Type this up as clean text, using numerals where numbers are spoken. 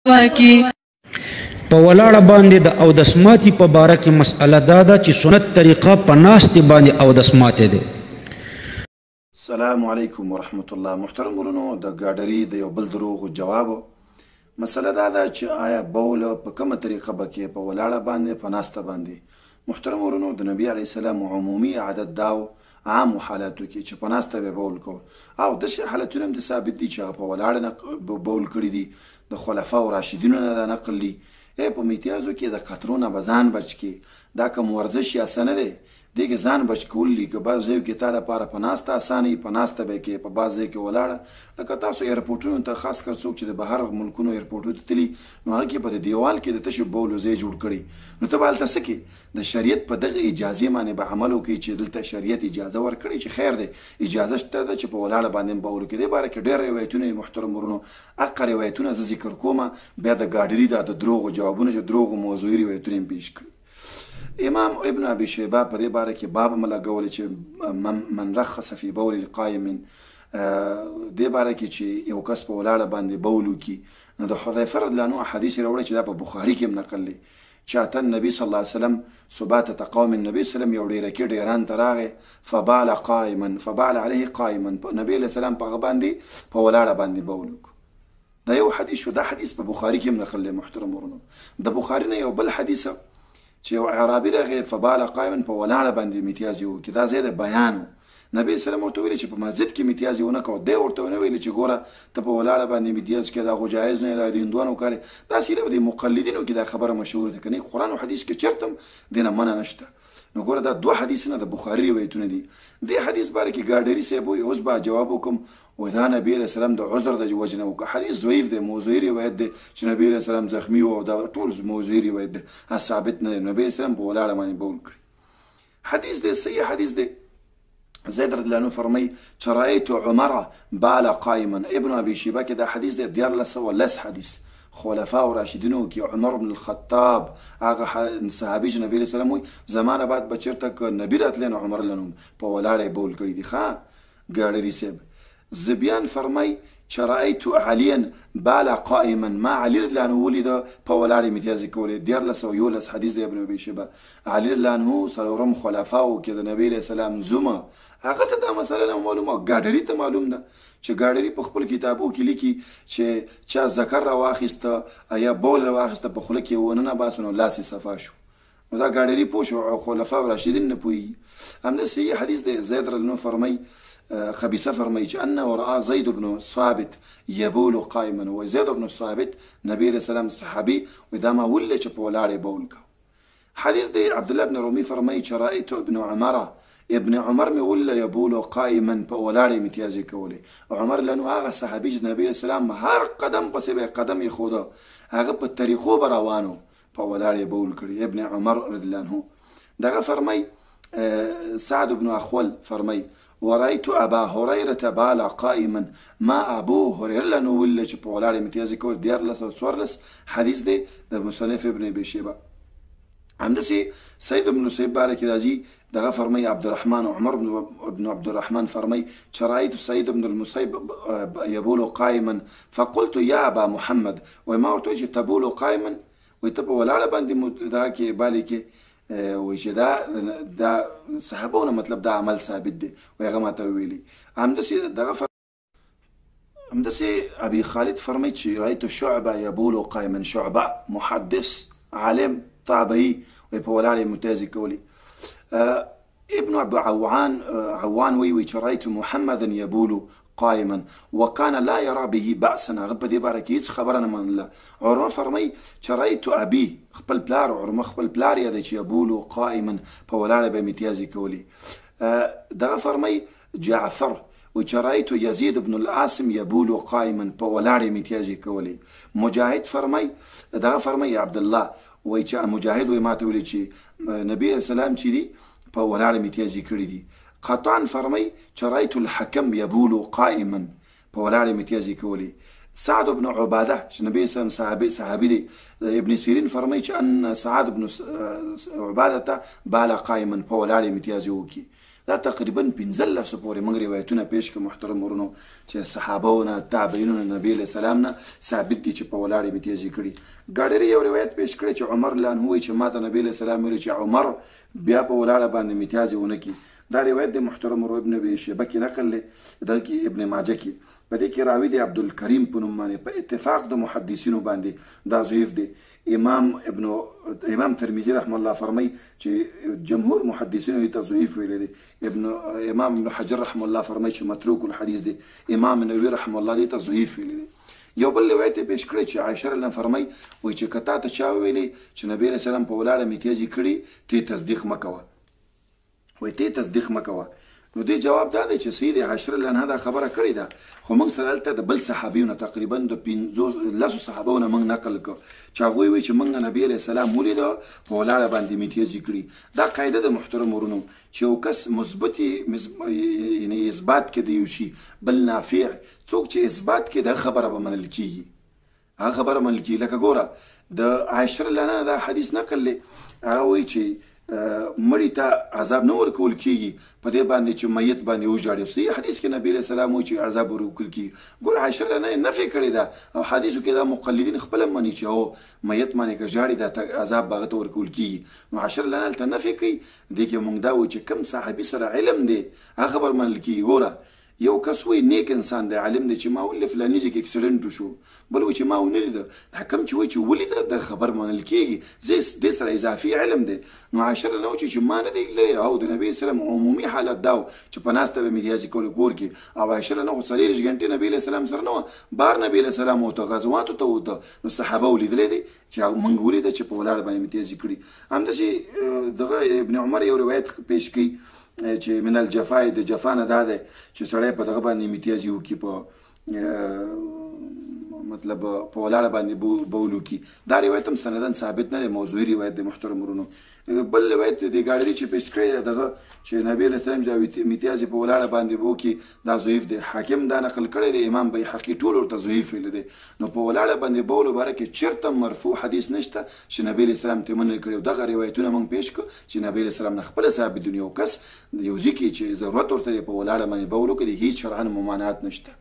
په ولاړه باندې د اودس ماتي په باره کې مسئله دا ده چې سنت طریقه په ناستې باندې اودس ماتې دی. سلام علیکم ورحمت الله. محترم ورونو، د ګاډري د یو بل دروغو جواب. مسله دا ده چې آیا بول په کومه طریقه بکې، په ولاړه باندې په ناسته باندې؟ محترم ورونو، د نبی علیه السلام عمومي عادت داو عامو حالاتو کې چې په ناسته به بول کو، او داسې حالتونه هم د ثابت دي چې هغه په ولاړه بول کړي دي، د خلفاو راشدینو نه دا نقل دي. په میتیازو کې د قطرو نه به ځان بچ کې، دا کوم ورزش یا څه نه دی، دې کې ځان بچ کول دي. که بعض ځایو کې تا لپاره په ناسته اسانه وي، په ناسته به کې، په بعض ځای کې ولاړه. لکه تاسو ایرپورټونو ته، خاص کر څوک چې د بهر ملکونو ایرپورټونو ته تللي، نو هغه کې په دې دیوال کې د تشو بولو ځای جوړ کړي، نو ته به هلته څه کې؟ د شریعت په دغه اجازې باندې به عمل وکړي چې دلته شریعت اجازه ورکړي چې خیر دی، اجازه شته ده چې په ولاړه باندې هم بول وکړي. دې باره کې ډېر روایتونه دي محترم ورونو، هغه روایتونه زه ذکر کومه، بیا د ګاډري دا د دروغو جوابونه چې دروغو موضوعي روایتونه یې پیش کړي. امام ابن ابي شیبه په دې باره کې باب هم لګولی چې من رخص فی بول القایم، دې باره کې چې یو کس په ولاړه باندې بول وکړي، نو د حذیفه رضی الله عنه حدیث یې راوړی چې دا په بخاري کې هم نقل دی چې اتى النبي صلی الله علیه وسلم سباتة قوم، النبي صلی الله علیه وسلم یو ډېرکي ډېران ته راغی، فبال قائما، فبال علیه قائما، نبی علیه السلام په هغه باندې په ولاړه باندې بول وکړو. دا یو حدیث شو، دا حدیث په بخاري کې هم نقل دی محترم ورونو. د بخاري نه یو بل حدیث چې یو اعرابي راغی، فبال قائما، په ولاړه باندې میتیاز یې وکړي، دا ځای د بیان و. نبی سلام ورته ویلي چې په مسجد کې میتیاز یې ونه کړ، دی ورته ونه ویلي چې ګوره ته په ولاړه باندې میتیاز کې، دا خو جایز نه دی، دا د هندوانو کار دی. داسې نه په دې مقلدینو کې دا خبره مشهوره ده، که نه قرآن او حدیث کې چېرته هم دې نه منع نشته. نو ګوره دا دوه حدیثونه د بخاري روایتونه دي. دې حدیث باره کې ګاډري صاحب وایي، اوس به جواب وکړم، وایي دا نبی علیه السلام د عذر د وجې نه وکړه. حدیث ضعیف دی، موضوعي روایت دی چې نبی علیه السلام زخمي و، او دا ټول موضوعي روایت دی، هغه ثابت نه دی. نبی علیه السلام په ولاړه باندې بول کړي. حدیث دی، صحیح حدیث دی. زید رضی الله عنه فرمایي چې رأیت عمر بال قائما، ابن ابي شیبه کې دا حدیث دی، 1310 حدیث. خلفاء راشدینو کې عمر بن الخطاب هغه صحابي چې نبی علیه السلام وایي زمانه بعد به چېرته که نبي راتلی نو عمر له نوم په ولاړه یې بول کړي دي. ښه ګاډري صاحب زبیان فرمایي چې رأیت علیا بال قائما، ما علي رضی الله عنه ولیده په ولاړې میتیازې کولې. 1311 حدیث دی ابن ابي شیبه. علي رضی الله عنه څلورم خلفاو کې د نبی علیه السلام زومه، هغه ته دا مسله نه معلومه، ګاډري ته معلوم ده چې ګاډري په خپل کتابو کې لیکي چې چا ذکر راواخیسته یا بول راواخیسته په خوله کې یې ونه نه باسه نو لاس یې صفا شو. نو دا ګاډري پوه شو او خلفاء راشدین نه پوهېږي. همداسې صحیح حدیث دی. زید رضی الله عنه فرمایي، خبیثه فرمایي چې انه رأى زید بن ثابت یبول قائما، وایي زید بن ثابت نبی علیه السلام صحابي، وایي دا ما ولیده چې په ولاړې بول کاوه. حدیث دی عبدالله بن رومي فرمایي چې رأیت ابن عمر، ابن عمر مې ولیده یبول قائما، په ولاړې میتیازې کولې. عمر لنو هغه صحابي چې نبی علیه السلام هر قدم پسې به قدم ایښوده، هغه په طریقو به روان و، په ولاړې بول کړي. ابن عمر رضی الله عنه دغه فرمایي. سعد بن اخول فرمایي ورأيت أبا هريرة بال قائما، ما أبو هريرة لنو ولیده چې په ولاړې میتیازې کول. 1314 حدیث دی د مصنف ابن ابي شیبه. همداسې سید بن مسیب باره کې راځي، دغه فرمایي عبدالرحمن عمر بن عبدالرحمن فرمایي چې رأيت سعید بن المسیب يبول قائما فقلت يا أبا محمد، وایي ما ورته وویل چې تبول قائما، وایي ته په ولاړه باندې دغه کې بالې کې، وایي چې دا صحابو نه مطلب دا عمل ثابت دی، وایي هغه ما ته ویلي. همداسې دغه همداسې ابي خالد فرمایي چې رأيت شعبة يبول قائما، شعبة محدث عالم تابعي، وایي په ولاړې متازي کولې. ابن ابو عوان وایي چې رأيت محمدا يبول قائما وكان لا يرى به بأسا، هغه په دې باره کې هېڅ خبره نه منله. عروه فرمایي چې رأيت ابي، خپل پلار عروه خپل پلار یادوي چې يبول قائما، په ولاړه به میتیازې کولې. دغه فرمایي جعفر وایي چې رأيت يزيد بن العاصم يبول قائما، په ولاړې میتیازې کولې. مجاهد فرمایي، دغه فرمایي عبدالله وایي چې مجاهد وایي ما ته ویلي چې نبی علیه السلام چې دي په ولاړې میتیازې کړي دي. قطعا فرمایي چې رأيت الحکم يبول قائما، په ولاړې میتیازې کولې. سعد بن عباده چې نبی صلی الله علیه وسلم صحابي دی، ابن سیرین فرمایي چې ان سعد بن عباده بال قائما، په ولاړې میتیازې وکړي. دا تقریبا 15 پورې موږ روایتونه پیش کړو محترم ورونو چې صحابو نه، تابعینو نه، نبی علیه السلام نه ثابت دي چې په ولاړې میتیازې کړي. ګاډري یو روایت پیش کړی چې عمر الله عنه وایي چې ماته نبی علیه السلام ویلي چې عمر بیا په ولاړه باندې میتیازې ونه کړي. دا روایت د محترم ورو ابن ابي شیبه کې نقل دی، دغه کې ابن ماجه کې، په دې کې راوي دی عبدالکریم په نوم باندې، په اتفاق د محدثینو باندې دا ضعیف دی. امام ترمذي رحمه الله فرمایي چې جمهور محدثینو یې ته ضعیف ویلی دی. امام ابن حجر رحمه الله فرمایي چې متروک الحدیث دی. امام نووي رحمه الله دې ته ضعیف ویلی دی. یو بل روایت یې پیش کړی چې عایشه رضی الله فرمایي وایي چې که تا ته چا وویلې چې نبی علیه السلام په ولاړه میتیازې کړي، ته تصدیق مه کوه، وایي ته تصدیق مه کوه. نو دې جواب دا دی چې سید عایشه رضی الله عنها دا خبره کړې ده، خو موږ سره هلته د بل صحابیو نه تقریبا د 50 صحابو نه موږ نقل کړ چې هغوی وایي چې موږ نبی علیه السلام ولیده په ولاړه باندې میتیازې کړي. دا قاعده ده محترم ورونو چې یو کس مثبتې یعنې اثبات کې د یو شي بل نافع، څوک چې اثبات کې د خبره به منل کېږي، هغه خبره منل کېږي. لکه ګوره د عایشه رضی الله عنها دا حدیث نقل دی، هغه وایي چې مړي ته عذاب نه ورکول کېږي په دې باندې چې میت باندې وژاړي. صحیح حدیث کې نبی علیه السلام وایي چې عذاب ورکول کېږي. ګوره عایشه رضی الله عنها یې نفي کړې ده او حدیثو کې دا مقلدین خپله مني چې هو میت باندې که ژاړي دا عذاب به هغه ته ورکول کېږي. نو عایشه رضی الله عنها هلته نفي کوي. دې کې موږ دا وایو چې کوم صحابي سره علم دی هغه خبر منل کېږي. ګوره یو کس وایي نیک انسان دی، عالم دی، چې ما ولید فلاني ځای کې اکسیډنټ وشو، بل وایي چې ما ونه لیده، دا کوم چې وایي چې ولیده دا خبر منل کېږي، دې سره اضافي علم دی. نو عایشه رضی الله عنها چې ما نه دی لیدلی، او د نبي علیه السلام عمومي حالت دا و چې په ناسته به میتیازې کولې کور کې، او عایشه رضی الله خو 24 ګنټې نبي علیه السلام سره نه وه، بار نبي علیه السلام وته، غزواتو ته وته، نو صحابه ولیدلی دی چې موږ ولیده چې په ولاړه باندې میتیازې کړي. همداسې دغه ابن عمر یو روایت پیش کوي چې من الجفا، د جفا نه دا دی چې سړی په دغه باندې میتیازې وکړي، په مطلب په ولاړه باندې بول وکړي. دا روایت هم سنداً ثابت نه دی، موضوعي روایت دی محترم ورونو. بل روایت د ګاډري چې پیش کړی دی دغه چې نبی علیه السلام چې میتیازې په ولاړه باندې وکړي دا ضعیف دی. حاکم دا نقل کړی دی، امام بیهقي ټول ورته ضعیف ویلی دی. نو په ولاړه باندې بولو باره کې چېرته مرفوع حدیث نشته چې نبی علیه السلام ترې منع کړی. دغه روایتونه موږ پیش کړو چې نبی علیه السلام نه خپله ثابت دي. یو کس یو ځای کې چې ضرورت ورته دی په ولاړه باندې بول وکړي، هیڅ شرعاً ممانعت نشته.